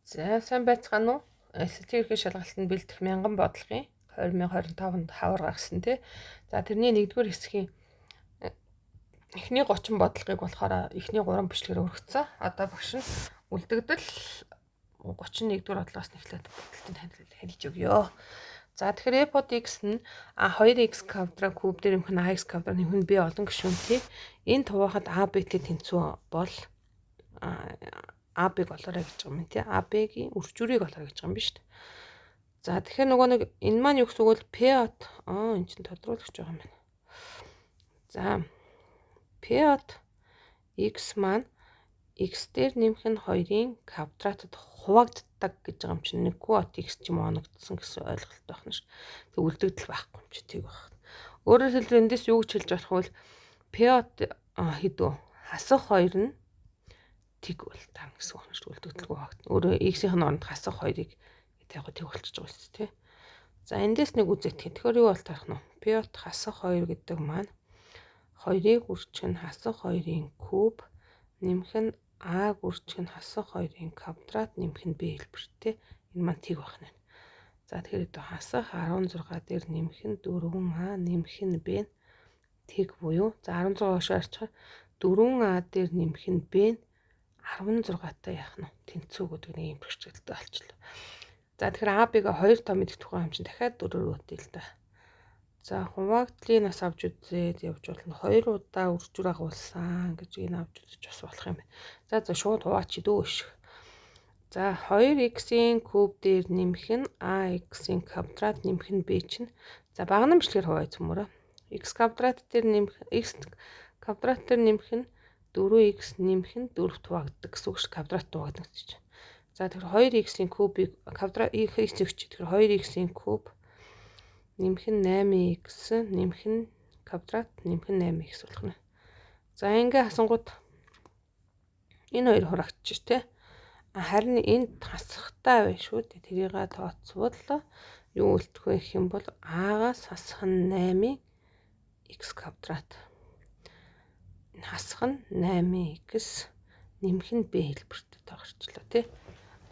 За сайн байцгаана уу? SLT ерхий шалгалтанд бэлдэх мянган бодлогын 2025-нд хавар гаргасан тий. За тэрний 1-р хэсгийн эхний 30 бодлогыг болохоор эхний 3 бичлэгээр өргөцсөн. Одоо багш нь үлдэгдэл 31-р бодлогоос эхлээд бодолтыг хэлж өгье. За тэгэхээр f от x нь 2x квадрат куб дээр нэмэх нь ax квадрат нэмэх нь b олон гишүүнтэй. Энэ туваахад a b-тэй тэнцүү бол AB-г олоорой гэж байгаа юм тий. AB-гийн үржүүрийг олоорой гэж байгаа юм биш үү? За тэгэхээр нөгөө нэг энэ маань юу гэсэн үг вэ? P от энэ чинь тодруулагч байгаа юм байна. За P от x маань x дээр нэмэх нь 2-ын квадратад хуваагддаг гэж байгаа юм чинь нэггүй от x ч юм уу оногдсон гэсэн ойлголт байх нь шүү. Тэг үлдэгдэл байхгүй юм чи тэг байх. Өөрөөр хэлбэл эндээс юу гэж хэлж болох вэ? P от хэд вэ? Хасах 2 нь тэг бол таа гэсэн үг шүү дээ. Үлдэгдэлгүй хаагт. Өөрөө x-ийн оронд хасах 2-ыг яг тэг болчихж байгаа шүү дээ, тий. За эндээс нэг үзэх. Тэгэхээр юу бол тарах нь? P от хасах 2 гэдэг маань 2-ыг үрчих нь хасах 2-ын куб нэмэх нь а үрчих нь хасах 2-ын квадрат нэмэх нь b хэлбэртэй. Энэ маань тэг байх нь. За тэгэхээр хэд хасах 16 дээр нэмэх нь 4а нэмэх нь b нь тэг буюу за 16 хошоо арчихаар 4а дээр нэмэх нь b нь 16-тай яах нь тэнцүү гэдэг нэг юм бэрхшээлтэй болчихлоо. За тэгэхээр А Б-г 2 тоо мэдэх тухайн юм чинь дахиад 4-өр үтээ л да. За хуваагдлыг нас авч үзээд явж болно. 2 удаа үржүүр агуулсан гэж энэ авч үзэж бас болох юм байна. За за шууд хуваач дөө ш. За 2x-ийн куб дээр нэмэх нь ax-ийн квадрат нэмэх нь b чинь. За багана бичлэгээр хуваая цөмөрөө. X квадрат дээр нэмэх x квадрат дээр нэмэх нь 4x нэмэх нь 4-т хуваагддаг гэсэн үг ш квадрат хуваагдана гэж. За тэгэхээр 2x-ийн кубыг квадрат x өгч тэгэхээр 2x-ийн куб нэмэх нь 8x нэмэх нь квадрат нэмэх нь 8x болох нь. За ингээ хасангууд энэ хоёр хураагдчих тий. Харин энд хасахтай байна шүү дээ. Тэрийг тооцвол юу үлдэх вэ гэх юм бол а-гаас хасах нь 8-ын x квадрат хасах нь 8x нэмэх нь b хэлбэртэй таарчлаа тий.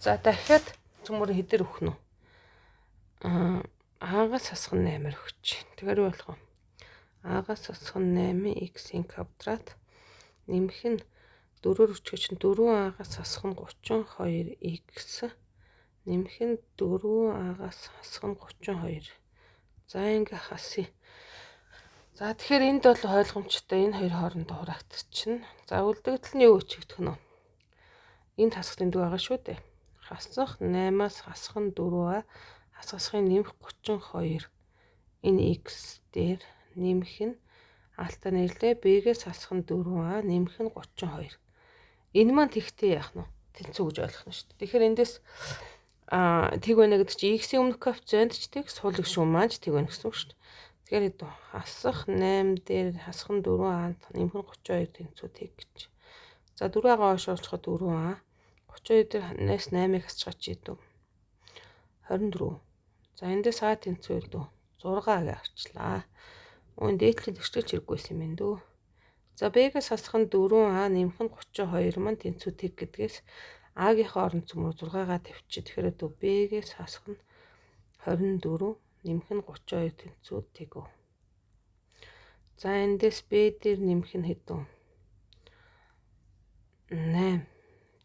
За дахиад цөмөр хэдэр өгөх нь үү? А-гаас хасах нь 8-аар өгч. Тэгэхээр юу болох вэ? А-гаас хасах нь 8x-ийн квадрат нэмэх нь 4-өр өчгөө чинь 4а-гаас хасах нь 32x нэмэх нь 4а-гаас хасах нь 32. За ингээ хасъя. За тэгэхээр энд бол ойлгомжтой энэ хоёр хоорондоо хураагдчихна. За үлдэгдэл нь юу өчигдэх нь вэ? Энд хасах тэмдэг байгаа шүү дээ. Хасах 8-аас хасах нь 4а, хасахын нэмэх 32. Энэ x дээр нэмэх нь алтаа нэрлээ b-гээс хасах нь 4а, нэмэх нь 32. Энэ маань тэгтээ яах нь вэ? Тэнцүү гэж ойлгох нь шүү дээ. Тэгэхээр эндээс тэг байна гэдэг чинь x-ийн өмнөх коэффициент ч тэг, сул гишүүн маань ч тэг байна гэсэн үг шүү дээ. Тэгэхээр хэд хасах 8 дээр хасах нь 4а нэмэх нь 32 тэнцүү тэг гэж. За 4-аа хойш оруулахад 4а 32 дээр 8-аас 8-ыг хасчихад чи хэд 24. За эндээс а тэнцүү хэд 6 гэж авчлаа. Үүн дээдлийн тэгшгэлч хэрэггүйсэн юм байна дөө. За b-гээс хасах нь 4а нэмэх нь 32 маань тэнцүү тэг гэдгээс а-гийнхаа оронд цөмөр 6-гаа тавьчих. Тэгэхээр хэд b-гээс хасах нь 24 нэмэх нь 32 тэнцүү тэг. За эндээс b дээр нэмэх нь хэд вэ? 8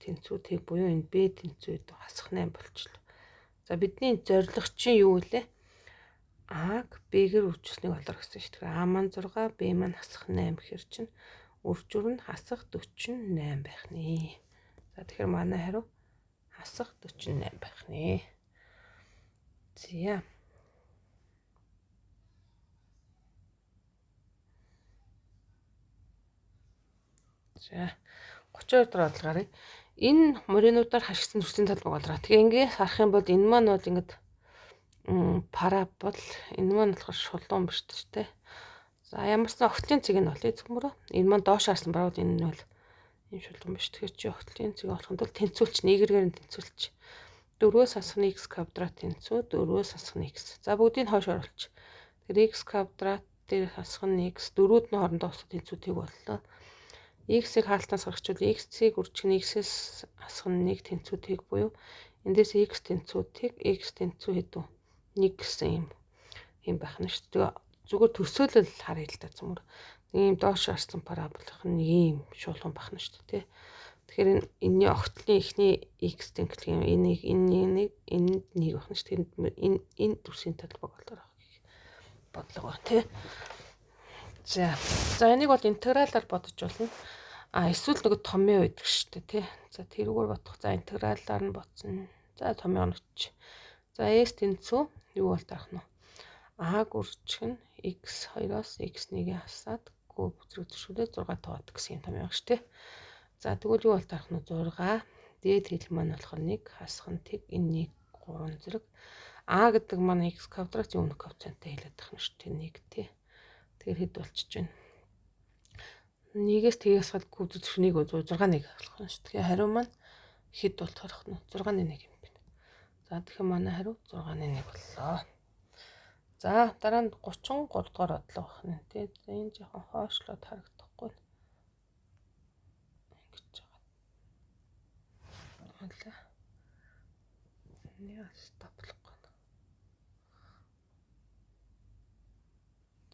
тэнцүү тэг буюу энэ b тэнцүү хэд хасах 8 болчихлоо. За бидний зорилго чинь юу вэ? А-г b-гээр үржүүлснийг олоро гэсэн шүү. Тэгэхээр а маань 6, b маань хасах 8 гэхэр чинь үржүүр нь хасах 48 байх нэ. За тэгэхээр манай хариу хасах 48 байх нэ. За. За 32 дахь бодлого гарыг энэ моринуудаар хашгисан төрсийн талбайг олороо. Тэгээ ингээ харах юм бол энэ маань бол ингээд парабол, энэ маань болохоор шулуун биш үү те. За ямар ч сан огтлын цэг нь олъё зөвхөн. Энэ маань доош харсан баруул энэ нь бол ийм шулуун биш. Тэгэхээр чи огтлын цэг олохын тулд тэнцвүүлч нэгэргээр нь тэнцвүүлч. 4-өөс хасах нь x квадрат тэнцүү 4-өөс хасах нь x. За бүгдийг хойш оруулч. Тэгэхээр x квадрат дээр хасах нь x дөрүүд нь хоорондоо усад тэнцүү тэг боллоо. X-ийг хаалтаас гаргачвал x-ийг үржих нь x-ээс хасах нь 1 тэнцүү тэг буюу эндээс x тэнцүү тэг, x тэнцүү хэд вэ? 1 гэсэн юм байх нь шүү дээ. Зүгээр төсөөлөл харъя л та цөмөр. Нэг юм доош харсан параболих нь ийм шуулган байх нь шүү дээ, тий. Тэгэхээр энэний огтлын эхний x тэнхлэг юм энийг энэ нэг энд нэг байх нь шүү дээ. Энэ энэ дүрсийн талбайг олоор авах гэх бодлого байна, тий. За. За энийг бол интегралаар бодож болно. А эсвэл нөгөө томьёо байдаг шүү дээ, тий. За тэрүүгээр бодох. За интегралаар нь бодсон. За томьёо оноч. За s тэнцүү юу бол дарах нь? А гүрчих нь x 2-оос x1-ийг хасаад гүү зэрэг төшүүлээ 6 тоод гэсэн юм томьёо шүү дээ. За тэгвэл юу бол дарах нь 6 дээд хэл маань болохоор 1 хасах нь тэг энэ 1 3 зэрэг а гэдэг маань x квадратын өмнөх коэффициенттэй хэлээд тах нь шүү дээ 1 тий. Тэгэхээр хэд болчихж байна? 1-ээс тэгээс гүү зэрэг 1 6 1 болох нь шүү. Тэгэхээр хариу маань хэд бол тарах нь 6-1 юм байна. За тэгэхээр манай хариу 6-1 боллоо. За дараа нь 33 дугаар бодлого байна тий. За энэ жоохон хойшлоод харагдахгүй. Ингэж байгаа. Алаа. Яа стоплохгүй.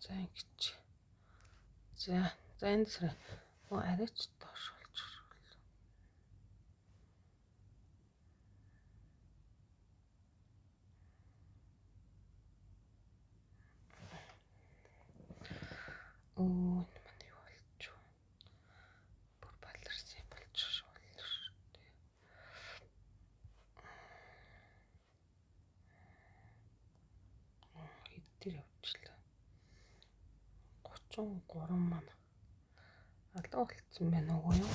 За ингэж. За за энэ дэр арайч доош болчих. Өө энэ маань юу болчих вэ? Бүр баларсан юм болчих шүү дээ. Хэд дээр явчихлаа. 33 маань алга болцсон байна уу юу?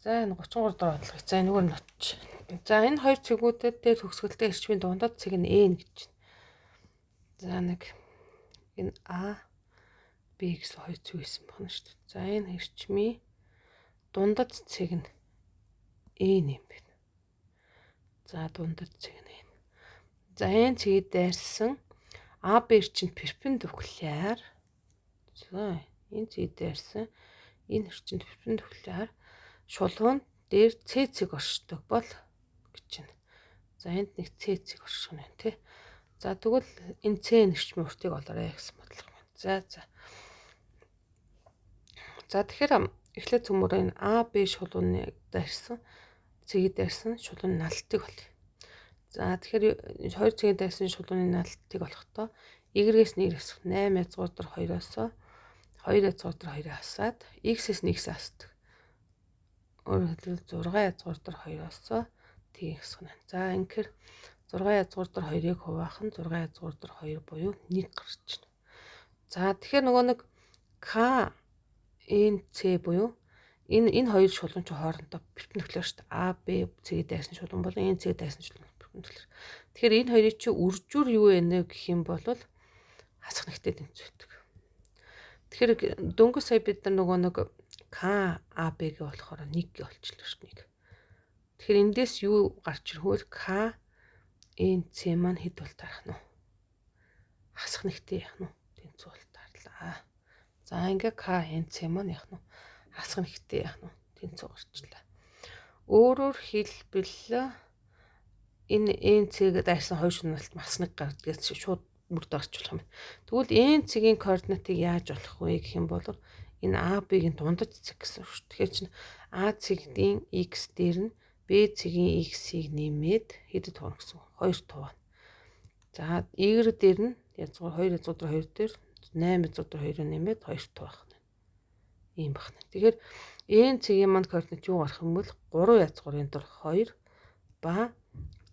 За энэ 33 дугаар бодлого. За энэгээр нь очиж. За энэ хоёр цэгүүдэд дээр төгсгөлтэй эрчмийн дундад цэг нь N гэж байна. За нэг энэ А Б гэсэн хоёр цэг байсан байна шүү дээ. За энэ эрчмийн дундад цэг нь N юм байна. За дундад цэг нь N. За энэ цэгийг дайрсан А Б эрчимд перпендикуляр. За энэ цэгийг дайрсан энэ эрчимд перпендикуляр шулуун дээр С цэг оршдог бол гэж байна. За энд нэг С цэг орших нь байна тий. За тэгвэл энэ С эрчмийн уртыг олоорой гэсэн бодлого байна. За за. За тэгэхээр эхлээд цөмөр энэ А Б шулууны дайрсан цэгийг дайрсан шулууны налалтыг олъё. За тэгэхээр хоёр цэгийг дайрсан шулууны налалтыг олохдоо Y-ээс 1 хэсэг 8 язгуур дээр 2-оос 2 язгуур дээр 2-ыг хасаад X-ээс 1 хасдаг. Өөрөөр хэлбэл 6 язгуур дээр 2-оос тийг хэсэг нь. За ингэхээр 6 язгуур дээр 2-ыг хуваах нь 6 язгуур дээр 2 буюу 1 гарч байна. За тэгэхээр нөгөө нэг К Н С буюу энэ хоёр шулуун чинь хоорондоо перпендикуляр шүү дээ. А Б цэгийг дайрсан шулуун болон Н цэгийг дайрсан шулуун перпендикуляр. Тэгэхээр энэ хоёрын чинь үржүүр юу вэ гэх юм бол хасах нэгтэй тэнцвэрдэг. Тэгэхээр дөнгөж сая бид нар нөгөө нэг К А Б гэ болохоор 1 гэ олчлоо шүү дээ. Тэгэхээр эндээс юу гарч ирэх вэ? К Н С маань хэд бол тарах нь вэ? Хасах нэгтэй яах нь вэ? Тэнцүү бол тарлаа. За ингээ К Н С маань яах нь вэ? Хасах нэгтэй яах нь вэ? Тэнцүү гарчлаа. Өөрөөр хэлбэл энэ Н С-г дайрсан хоёр шуналт бас нэг гардгаас шууд бүрд гарч болох юм. Тэгвэл Н цэгийн координатыг яаж олох вэ гэх юм бол энэ А Б-гийн дундад цэг гэсэн үг шүү. Тэгэхээр чинь А цэгийн X дээр нь Б цэгийн X-ийг нэмээд хэдэд хуваана гэсэн үг. 2 хуваана. За Y дээр нь язгуур 2 язгуур дээр 2 дээр 8 язгуур дээр 2-ыг нэмээд 2 хуваах нь. Ийм байна. Тэгэхээр Н цэгийн манд координат юу гарах юм бол 3 язгуурын дор 2 ба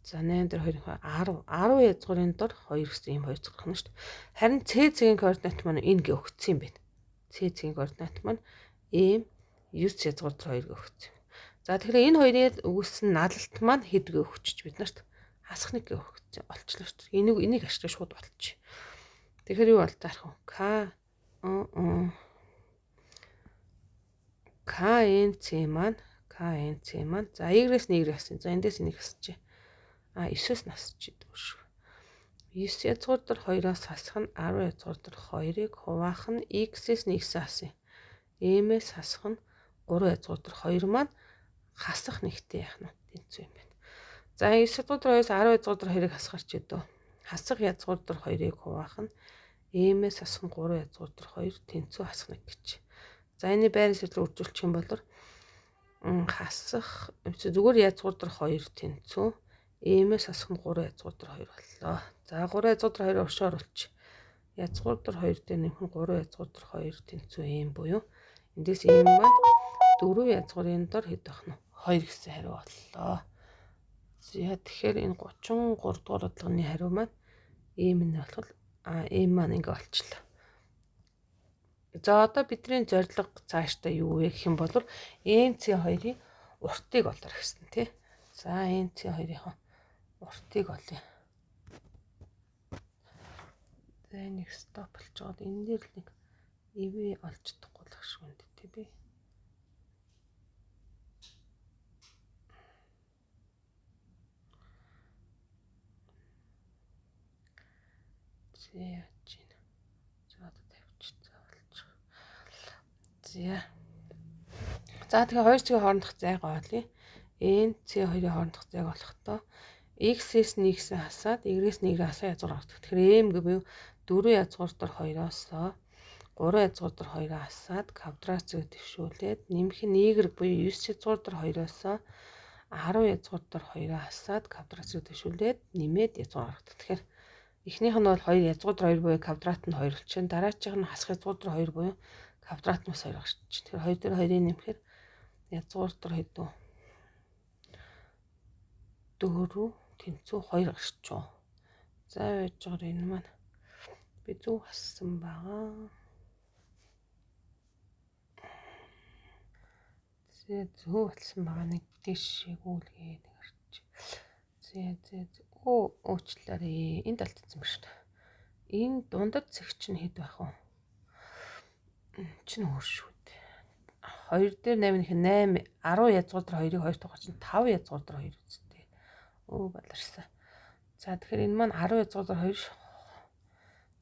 за 8 дээр 2 10 10 язгуурын дор 2 гэсэн ийм хоёр цэг гарах нь шүү дээ. Харин С цэгийн координат маань энэ гэ өгсөн юм байна. С цэгийн координат маань М 9 язгуур дээр 2 гэ өгсөн. За тэгэхээр энэ хоёрыг өгсөн налалт маань хэд гэ өгчөж бид нарт хасах нэг гэ өгсөн олчлоо шүү дээ. Энийг ашиглаж шууд олчих. Тэгэхээр юу бол таарах вэ? К KNC маань KNC маань за Y-ээс нь Y хасна. За эндээс энийг хасчих. А 9-өөс нь хасчих гэдэг шүү. 9 язгуур дээр 2-оос хасах нь 10 язгуур дээр 2-ыг хуваах нь X-ээс нь X хасна. M-ээс хасах нь 3 язгуур дээр 2 маань хасах нэгтэй яах нь тэнцүү юм байна. За 9 язгуур дээр 2-оос 10 язгуур дээр 2-ыг хасахар ч өдөө. Хасах язгуур дээр 2-ыг хуваах нь M-ээс хасах нь 3 язгуур дээр 2 тэнцүү хасах 1 гэж. За энэ байрны сэтлэг үржүүлчих юм бол хасах зүгээр язгуур дээр 2 тэнцүү M-ээс хасах нь 3 язгуур дээр 2 боллоо. За 3 язгуур дээр 2 уршаа оруулчих. Язгуур дээр 2 дээр нэмэх нь 3 язгуур дээр 2 тэнцүү M буюу эндээс M маань 4 язгуурын дор хэд байх нь 2 гэсэн хариу боллоо. За тэгэхээр энэ 33 дугаар бодлогын хариу маань M нь болохоор M маань ингэ болчлоо. За одоо бидний зорилго цаашдаа юу вэ гэх юм бол NC2-ын уртыг олоор гэсэн тий. За NC2-ийн уртыг олъё. За нэг стоп болчиход энэ дээр л нэг ивэ олж чадахгүй л ах шиг байна тий би. За яаж юм. За одоо тавьчих. За болчих. За. За тэгэхээр хоёр цэгийн хоорондох зайг олъё. N C2-ын хоорондох зайг олохдоо X-ээс нь X хасаад Y-ээс нь Y хасаа язгуур гаргадаг. Тэгэхээр M гэвэл 4 язгуур дээр 2-оос 3 язгуур дээр 2-оо хасаад квадрат зэрэг дэвшүүлээд нэмэх нь Y буюу 9 язгуур дээр 2-оос 10 язгуур дээр 2-оо хасаад квадрат зэрэг дэвшүүлээд нэмээд язгуур гаргадаг. Тэгэхээр эхнийх нь бол 2 язгуур дээр 2 буюу квадрат нь 2 болчихно. Дараачих нь хасах язгуур дээр 2 буюу квадрат нь бас 2 гарч. Тэгэхээр 2 дээр 2-ыг нэмэхээр язгуур дээр хэд вэ? 4 тэнцүү 2 гарчуу. За байж байгаа энэ маань би зөв хассан байгаа. Зэ зөв болсон байгаа нэг дэш шигүүлгээ нэг арч. Зэ зэ өө уучлаарай. Энд алдсан ба шүү дээ. Энэ дундад цэг чинь хэд байх вэ? Чинь өөр шүү дээ. 2 дээр 8 нэх 8 10 язгуур дээр 2-ыг 2 дугаар чинь 5 язгуур дээр 2 үсттэй. Өө баларсан. За тэгэхээр энэ маань 10 язгуур дээр 2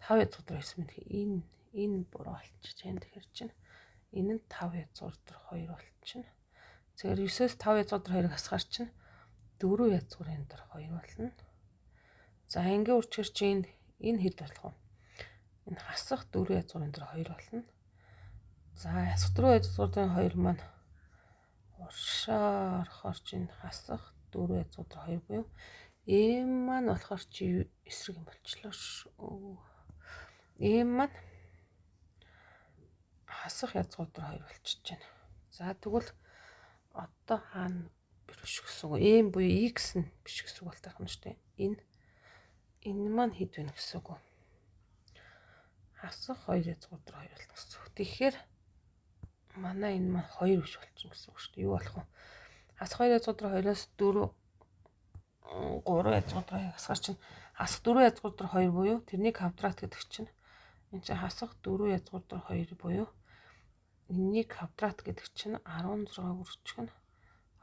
5 язгуур дээр 2 юм. Тэгэхээр энэ буруу болчих чинь. Тэгэхээр чинь энэ нь 5 язгуур дээр 2 болчихно. Тэгэхээр 9-өөс 5 язгуур дээр 2-ыг хасгаар чинь 4 язгуурын дээр 2 болно. За ингээ үрчгэр чинь энэ хэд болох вэ? Энэ хасах 4 язгуурын дээр 2 болно. За хасах 4 язгуурын 2 маань уршаа орохоор чинь хасах 4 язгуур дээр 2 буюу M маань болохоор чи эсрэг юм болчлоо шүү. M маань хасах язгуур дээр 2 болчихж байна. За тэгвэл одоо хаана биш гэсэн үг. M буюу X нь биш гэсэн үг болтойх нь шүү дээ. Энэ маань хэд вэ гэсэн үг. Хасах 2 язгуур дээр 2 болно гэсэн үг. Тэгэхээр манай энэ маань 2 биш болчихно гэсэн үг шүү дээ. Юу болох вэ? Хасах 2 язгуур дээр 2-оос 4 3 язгуур дээр 2 хасгаар чинь хасах 4 язгуур дээр 2 буюу тэрний квадрат гэдэг чинь энэ чинь хасах 4 язгуур дээр 2 буюу энэний квадрат гэдэг чинь 16 үржих нь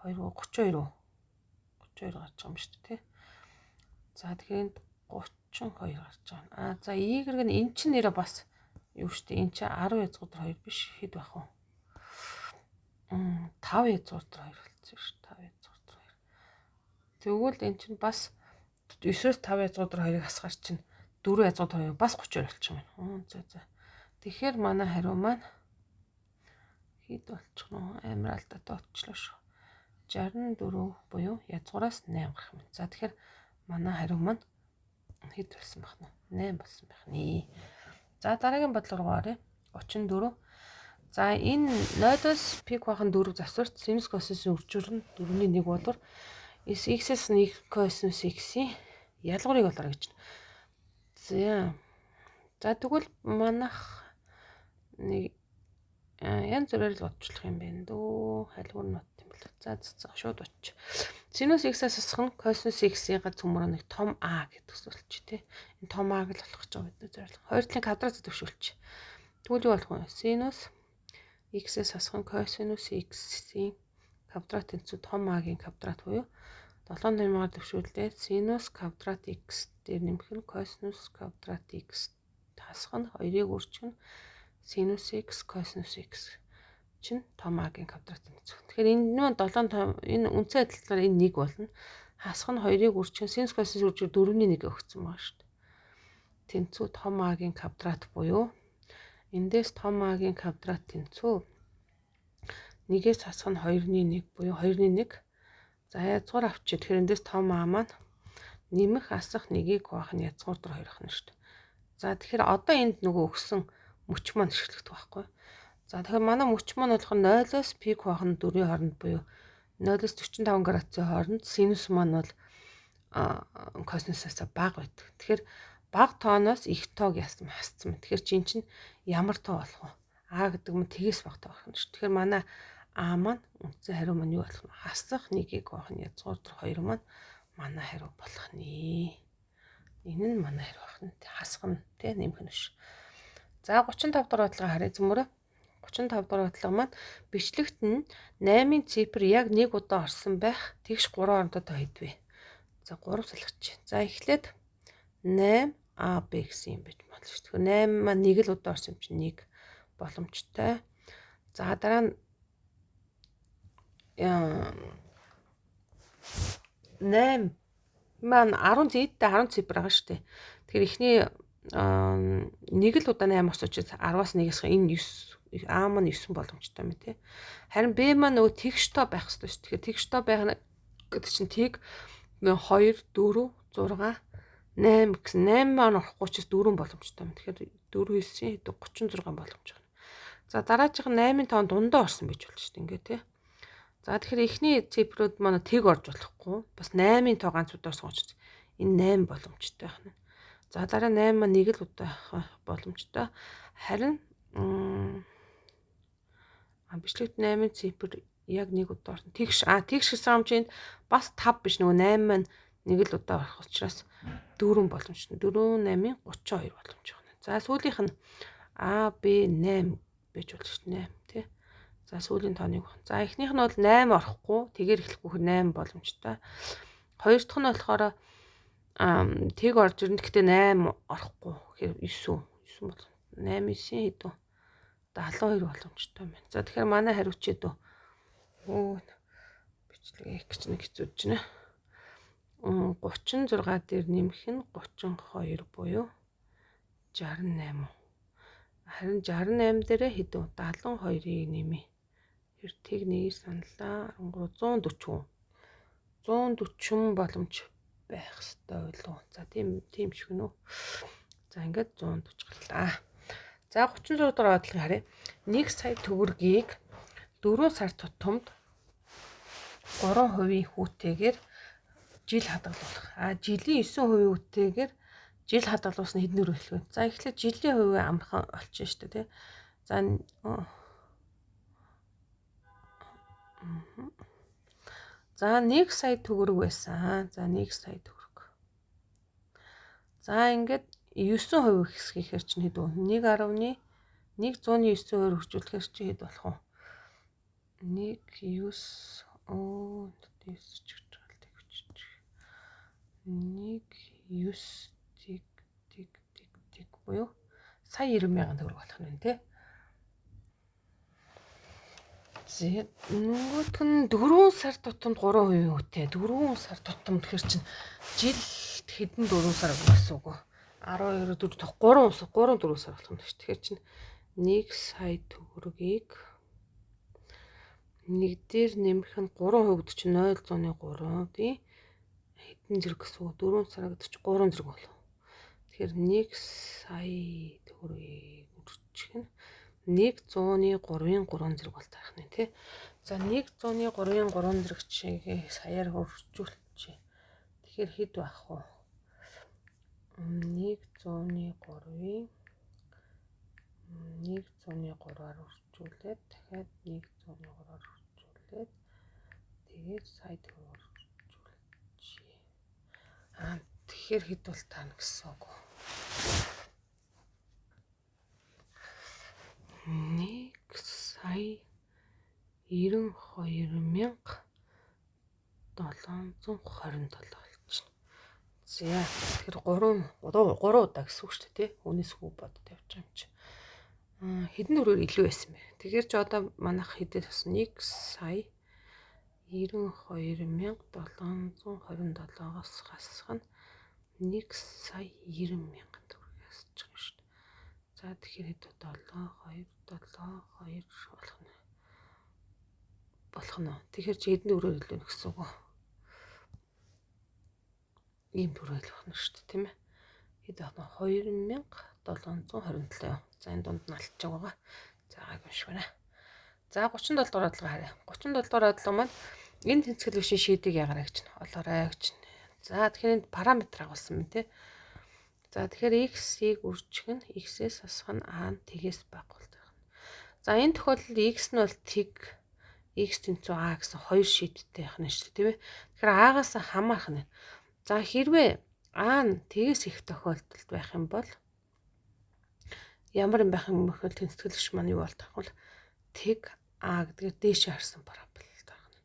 2 32 32 гарч байгаа юм шүү дээ тий. За тэгэхээр энд 32 гарч байгаа. А за Y нь эн чинь нэрээ бас юу шүү дээ. Эн чинь 10 язгуур дээр 2 биш хэд байх вэ? 5 язгуур дээр 2 болчихсон шүү. 5 язгуур дээр 2. Тэгвэл эн чинь бас 9-өөс 5 язгуур дээр 2-ыг хасгаар чинь 4 язгуур дээр 2 бас 32 болчих юм байна. За за. Тэгэхээр манай хариу маань хэд болчих нь амар алдаатай болчихлоо шүү. 64 буюу язгуураас 8 гарах юм. За тэгэхээр манай хариу маань хэд болсон байх нь? 8 болсон байх нэ. За дараагийн бодлого руу оръё. 34. За энэ 0-оос пик бахан 4 завсарт синус косинусын үржүүр нь 4-ний 1 болвол x-ээс 1 косинус x-ийн ялгуурыг олоорой гэж. За. За тэгвэл манайх нэг янз бүрээр л бодчихлох юм байна дөө. Хальгуур нь бот юм бэл. За за шууд бодчих. Синус x-аас асах нь косинус x-ийн цөмөрөө нэг том а гэдэг төсөөлч тий. Энэ том а гэл болох гэж байгаа бидний зорилго. Хоёр талын квадрат төвшүүлч. Тэгвэл юу болох вэ? Синус X-ээс хасах нь косинус X-ийн квадрат тэнцүү том А-гийн квадрат буюу 7 нэмгаар төвшүүлээд синус квадрат X дээр нэмэх нь косинус квадрат X хасах нь 2-ыг үржих нь синус X косинус X чинь том А-гийн квадрат тэнцүү. Тэгэхээр энэ маань 7 том энэ үндсэн адилтлаар энэ 1 болно. Хасах нь 2-ыг үржих нь синус косинус үржих 4-ний 1 өгсөн байгаа шүү дээ. Тэнцүү том А-гийн квадрат буюу эндээс том А-гийн квадрат тэнцүү 1-ээс хасах нь 2-ны 1 буюу 2-ны 1. За язгуур авчи. Тэгэхээр эндээс том А маань нэмэх асах 1-ийг хуваах нь язгуур дээр 2 ах нь шүү дээ. За тэгэхээр одоо энд нөгөө өгсөн мөч маань ашиглагдах байхгүй. За тэгэхээр манай мөч маань болохоор 0-оос пи хуваах нь 4-ийн хооронд буюу 0-оос 45 градусын хооронд синус маань бол косинусаас бага байдаг. Тэгэхээр бага тооноос их тоог яасан хасцсан байна. Тэгэхээр чинь чинь ямар тоо болох вэ? А гэдэг нь тэгээс бага тоо болох нь шүү. Тэгэхээр манай А маань үндсэн хариу маань юу болох вэ? Хасах 1-ийг хуваах нь язгуур дээр 2 маань манай хариу болох нэ. Энэ нь манай хариу байх нь. Хасах нь тий нэмэх нь биш. За 35 дугаар бодлого харъя зөмөрөө. 35 дугаар бодлого маань бичлэгт нь 8-ын цифр яг нэг удаа орсон байх тэгш 3 оронтой тоо хэд вэ? За 3 салгач. За эхлээд 8 А Б гэсэн юм байж болно шүү. Тэгэхээр 8 маань нэг л удаа орсон юм чинь 1 боломжтой. За дараа нь 8 маань 10 зэдтэй 10 цифр байгаа шүү дээ. Тэгэхээр эхний нэг л удаа 8 орсон учраас 10-аас 1-ээс энэ 9 А маань 9 боломжтой юм тий. Харин Б маань нөгөө тэгш тоо байх хэрэгтэй шүү. Тэгэхээр тэгш тоо байх гэдэг чинь тэг 2 4 6 8 гэсэн 8 маань орохгүй ч 4 боломжтой юм. Тэгэхээр 4 9 36 боломж байна. За дараачих нь 8-ын тоон дундаа орсон байж болно шүү дээ. Ингээ тий. За тэгэхээр эхний цифрүүд маань тэг орж болохгүй. Бас 8-ын тоо ганц удаа орсон учраас энэ 8 боломжтой байна. За дараа 8 маань нэг л удаа боломжтой. Харин бичлэгт 8-ын цифр яг нэг удаа орсон. Тэгш тэгш гэсэн юм чинь бас 5 биш нөгөө 8 маань нэг л удаа орох учраас 4 боломжтой. 4 8-ын 32 боломж байна. За сүүлийнх нь А Б 8 байж болно шүү дээ. 8 тий. За сүүлийн тооныг. За эхнийх нь бол 8 орохгүй, тэгэр эхлэхгүй 8 боломжтой. Хоёр дахь нь болохоор тэг орж ирнэ. Гэхдээ 8 орохгүй. Тэгэхээр 9 9 бол 8 9 хэдүү 72 боломжтой байна. За тэгэхээр манай хариуч хэдүү? Өө бичлэг их гэж нэг хэцүү чинь. 36 дээр нэмэх нь 32 буюу 68. Харин 68 дээрээ хэдүү 72-ыг нэмье. Тэр тэг нэгийг саналаа 13 140. 140 боломж байх ёстой байлуу. За тийм шиг нүү. За ингээд 140 гарлаа. За 36 дугаар бодлогыг харъя. 1 сая төгрөгийг 4 сар тутамд 3% хүүтэйгээр жил хадгалуулах. А жилийн 9% хүүтэйгээр жил хадгалуулсан хэдэн төгрөг эхлэх вэ? За эхлээд жилийн хувийг амархан олчихно шүү дээ, тий. За За 1 сая төгрөг байсан. За 1 сая төгрөг. За ингээд 9% хэсгийхээр чинь хэд вэ? 1.1 109% хөрчүүлэхээр чи хэд болох вэ? 1 9 9 ч гэж байгаа л тэгвч. 1 9 тэг тэг тэг тэг буюу сая 90 мянган төгрөг болох нь тий. За нөгөөх нь 4 сар тутамд 3% үүтэй. 4 сар тутамд тэгэхээр чинь жилд хэдэн 4 сар гэсэн үг вэ? 12 4 3 3 4 сар болох юм шүү. Тэгэхээр чинь 1 сая төгрөгийг нэг дээр нэмэх нь 3% гэдэг чинь 0.3 тий. Хэдэн зэрэг гэсэн үг? 4 сар гэдэг чинь 3 зэрэг болов. Тэгэхээр 1 сая төгрөгийг үржих нь 103-ын 3 зэрэг бол тарах нэ тий. За 103-ын 3 зэрэг чигээ саяар хөржүүлчихье. Тэгэхээр хэд байх вэ? 103-ын 103-аар үржүүлээд дахиад 103-аар үржүүлээд тэгээд сая төгрөгөөр үржүүлчихье. Аа тэгэхээр хэд бол таана гэсэн үг вэ? 1 сая сая 92,727 болчихно. За, тэгэхээр 3 3 удаа гэсэн үг шүү дээ, тий? Үүнээс хүү бодод явж байгаа юм чи. Аа, хэдэн төгрөгөөр илүү байсан бэ? Тэгэхээр ч одоо манайх хэдээс бас 1 сая 92,727-оос хасах нь 1 сая 90 мянган төгрөг ясчих юм шүү дээ. За, тэгэхээр хэд 7 2 7 2 болох нь болох нь. Тэгэхээр чи хэдэн төгрөгөөр илүү гэсэн үг вэ? Ийм төгрөг илүү байна шүү дээ, тийм ээ. Хэд байх нь 2727. За, энэ дунд нь алдчих байгаа. За, гайгүй шиг байна. За, 37 дугаар бодлого харъя. 37 дугаар бодлого маань энэ тэнцвэрл бишийн шийдийг ягараа гэж нь олоорой гэж. За, тэгэхээр энд параметр агуулсан юм тий. За, тэгэхээр x-ийг үржих нь x-ээс хасах нь a нь тэгээс бага болдог. За, энэ тохиолдолд x нь бол тэг, x тэнцүү a гэсэн хоёр шийдтэй байх нь шүү дээ, тийм ээ. Тэгэхээр a-гаас хамаарах нь. За, хэрвээ a нь тэгээс их тохиолдолд байх юм бол ямар юм байх юм бөхөл тэнцвэрлэгч маань юу болдох вэ? Тэг а гэдгээр дээшээ харсан парабол байна.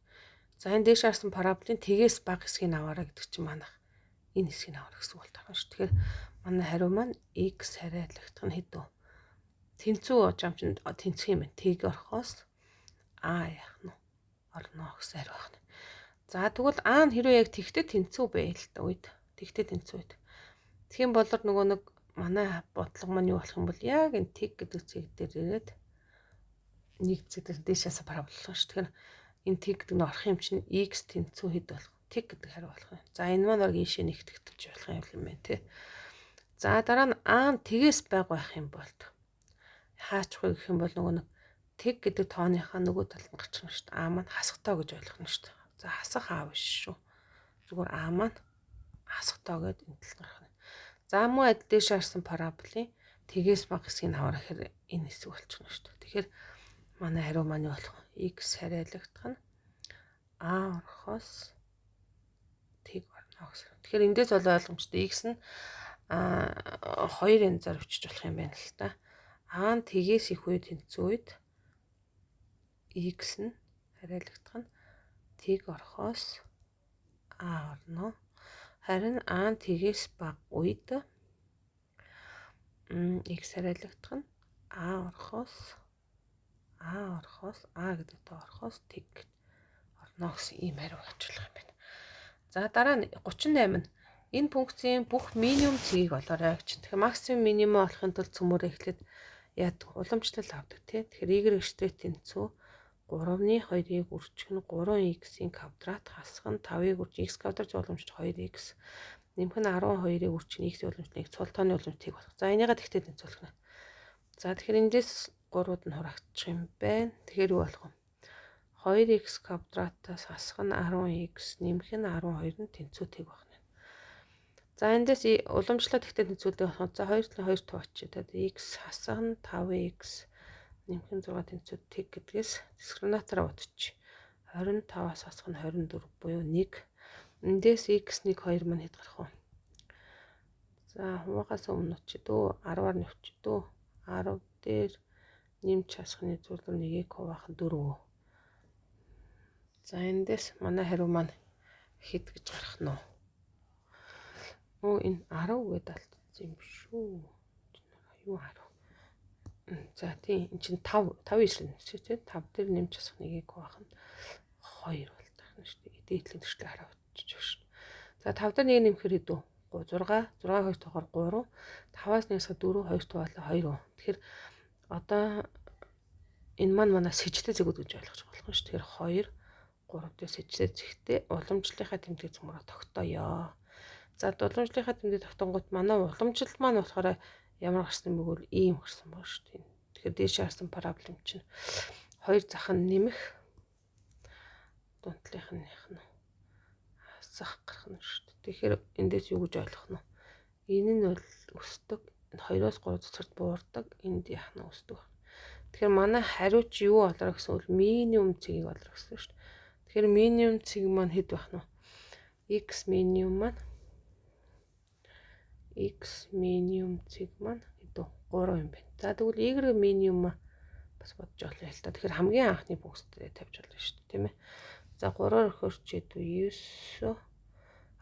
За, энэ дээшээ харсан параболын тэгээс бага хэсгийг аваарай гэдэг чинь манайх энэ хэсгийг авах гэсэн үг болдог шүү. Тэгэхээр манай хариу маань x харьяалагдах нь хэд вэ? Тэнцүү жам чинь тэнцэх юм байна. Тэг орохоос а яах нь орно гэсэн хариу байна. За, тэгвэл а нь хэрвээ яг тэгтээ тэнцүү байл л та үед. Тэгтээ тэнцүү үед. Тэгэх юм бол нөгөө нэг манай бодлого маань юу болох юм бол яг энэ тэг гэдэг цэг дээр ирээд нэг цэг дээр дээшээсээ параболлоо шүү. Тэгэхээр энэ тэг гэдэг нь орох юм чинь x тэнцүү хэд болох? Тэг гэдэг хариу болох юм. За, энэ маань баг ийшээ нэгтгэж болох юм байна тий. За, дараа нь а нь тэгээс бага байх юм бол хаачих вэ гэх юм бол нөгөө нэг тэг гэдэг тооныхаа нөгөө талд нь гарчих нь шүү дээ. А маань хасах тоо гэж ойлгох нь шүү дээ. За, хасах а биш шүү. Зүгээр а маань хасах тоо гэдээ энэ талд гарах нь. За, мөн адил дээш харсан параболын тэгээс бага хэсгийг авах гэхээр энэ хэсэг болчихно шүү дээ. Тэгэхээр манай хариу маань юу болох вэ? X харьяалагдах нь а орохоос тэг орно гэсэн. Тэгэхээр эндээс бол ойлгомжтой x нь а хоёр янзаар өчөж болох юм байна л та. А нь тэгээс их үе тэнцүү үед x нь харьяалагдах нь тэг орохоос а орно. Харин а нь тэгээс бага үед x харьяалагдах нь а орохоос а орохоос а гэдэг тоо орохоос тэг орно гэсэн ийм хариу авчлах юм байна. За, дараа нь 38 нь энэ функцийн бүх минимум цэгийг олоорой гэж. Тэгэхээр максимум минимум олохын тулд цөмөөрөө эхлээд яадаг, уламжлал авдаг тий. Тэгэхээр y штрих тэнцүү 3-ны 2-ыг үржих нь 3x-ийн квадрат хасах нь 5-ыг үрж x квадрат уламжлалт 2x нэмэх нь 12-ыг үржих нь x уламжлалт 1 цул тооны уламжлалт тэг болох. За, энийгээ тэгтээ тэнцвүүлэх нь. За, тэгэхээр эндээс 3-ууд нь хураагдчих юм байна. Тэгэхээр юу болох вэ? 2x квадратаас хасах нь 10x нэмэх нь 12 нь тэнцүү тэг байна. За, эндээс уламжлалт тэгтээ тэнцвүүлдэг болохоор за 2 талын 2 тууч. Тэгээд x хасах нь 5x нэмэх нь 6 тэнцүү тэг гэдгээс дискриминатораа бодчих. 25-аас хасах нь 24 буюу 1. Эндээс x 1 2 маань хэд гарах вэ? За, хуваагаас өмнө очи дөө 10-аар нь явчих дөө 10 дээр нэмж хасахны зүйлээр нэгийг хуваах нь 4. За, эндээс манай хариу маань хэд гэж гарах нь вэ? Өө, энэ 10 гэдээ алдсан юм шүү. Юу 10? За, тийм, эн чинь 5 5 9 шүү дээ. 5 дээр нэмж хасах нэгийг хуваах нь 2 болдог нь шүү дээ. Дээдлийн төшлөө хараа очиж шүү. За, 5 дээр 1 нэмэхээр хэд вэ? 6 6 2 тоохоор 3 5-аас 1 хасах 4 2 туваалаа 2. Тэгэхээр одоо энэ маань манай сэжтэй зэгүүд гэж ойлгож болох нь шүү. Тэгэхээр 2 3 дээр сэжтэй зэгтээ уламжлалынхаа тэмдэг цөмөрөө тогтооё. За, уламжлалынхаа тэмдэг тогтонгууд манай уламжлал маань болохоор ямар гарсан бэ гэвэл ийм гарсан байна шүү дээ. Тэгэхээр дээш харсан парабол чинь хоёр зах нь нэмэх дунтлынх нь яах нь хасах гарах нь шүү дээ. Тэгэхээр эндээс юу гэж ойлгох нь вэ? Энэ нь бол өсдөг. 2-оос 3 цэцэрт буурдаг. Энд яах нь өсдөг. Тэгэхээр манай хариуч юу олороо гэсэн бол минимум цэгийг олороо гэсэн шүү дээ. Тэгэхээр минимум цэг маань хэд байх нь вэ? X минимум маань x минимум цэг маань хэд вэ? 3 юм байна. За, тэгвэл y минимум Бас бодож болно л та. Тэгэхээр хамгийн анхны пункт дээр тавьж болно шүү дээ, тийм ээ. За 3-оор өгөхөр 9 2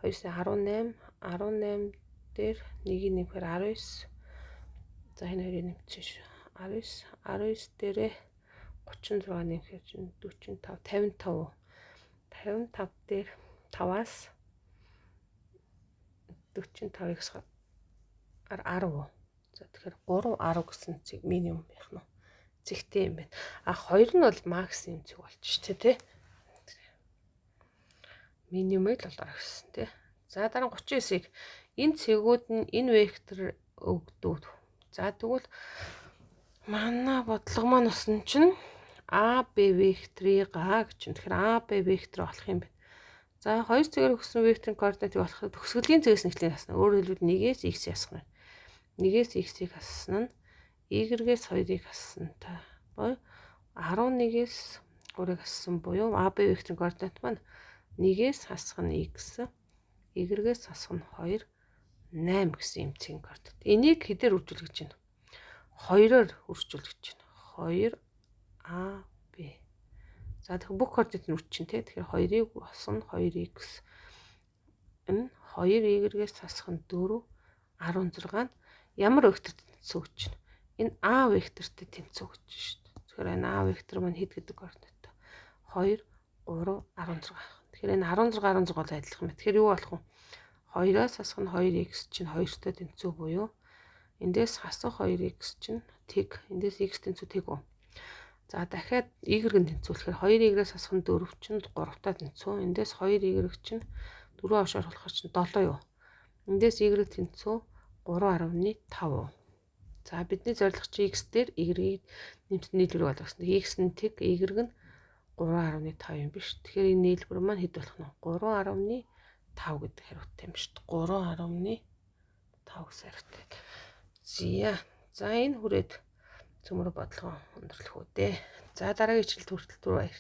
18 18 дээр 1-ийг нэмэхээр 19. За энэ хоёрыг нэмчихэн шүү. 19 19 дээрээ 36 нэмэхээр чинь 45 55 55 дээр 5-аас 45-ыг 10. За тэгэхээр 3 10 гэсэн цэг минимум байх нь. Цэгтэй юм байна. А 2 нь бол максимум цэг болж штэ тий. Минимумыг л олоорой гэсэн тий. За дараа нь 39-ыг энэ цэгүүд нь энэ вектор өгдөг. За тэгвэл манай бодлого маань усан чинь А Б векторыг А гэж чинь. Тэгэхээр А Б вектор олох юм байна. За хоёр цэгээр өгсөн векторын координатыг олоход төгсгөлийн цэгээс нь эхлэн хасна. Өөрөөр хэлбэл 1-ээс x ясгах нь. 1-ээс x-ийг хассан нь y-ээс 2-ыг хассан та. Буюу 11-ээс 3-ыг хассан буюу А Б векторын координат маань 1-ээс хасах нь x, y-ээс хасах нь 2, 8 гэсэн юм цэгийн координат. Энийг хэдээр үржүүлэх гэж байна? 2-оор үржүүлэх гэж байна. 2 А Б. За тэгэхээр бүх координат нь үрчин тий. Тэгэхээр 2-ыг болсон 2x энэ 2y-ээс хасах нь 4 16 нь ямар векторт тэнцүү гэж байна? Энэ А вектортэй тэнцүү гэж байна шүү дээ. Тэгэхээр энэ А вектор маань хэд гэдэг координаттай? 2 3 16. Тэгэхээр энэ 16 16 бол адилхан байна. Тэгэхээр юу болох вэ? 2-оос хасах нь 2x чинь 2-той тэнцүү буюу эндээс хасах 2x чинь тэг. Эндээс x тэнцүү тэг үү? За дахиад y нь тэнцвүүлэхээр 2y-ээс хасах нь 4 чинь 3-тай тэнцүү. Эндээс 2y чинь 4 авшаар болохоор чинь 7 юу? Эндээс y тэнцүү 3.5. За бидний зорилго чинь x дээр y-ийг нэмсэн нийлбэрийг олох гэсэн. X нь тэг, y нь 3.5 юм биш. Тэгэхээр энэ нийлбэр маань хэд болох нь? 3.5 гэдэг хариутай юм шүү дээ. 3.5 гэсэн хариутай. Зя. За энэ хүрээд цөмөр бодлогоо өндөрлөх үү дээ. За дараагийн хичээлд хүртэл түр баяр.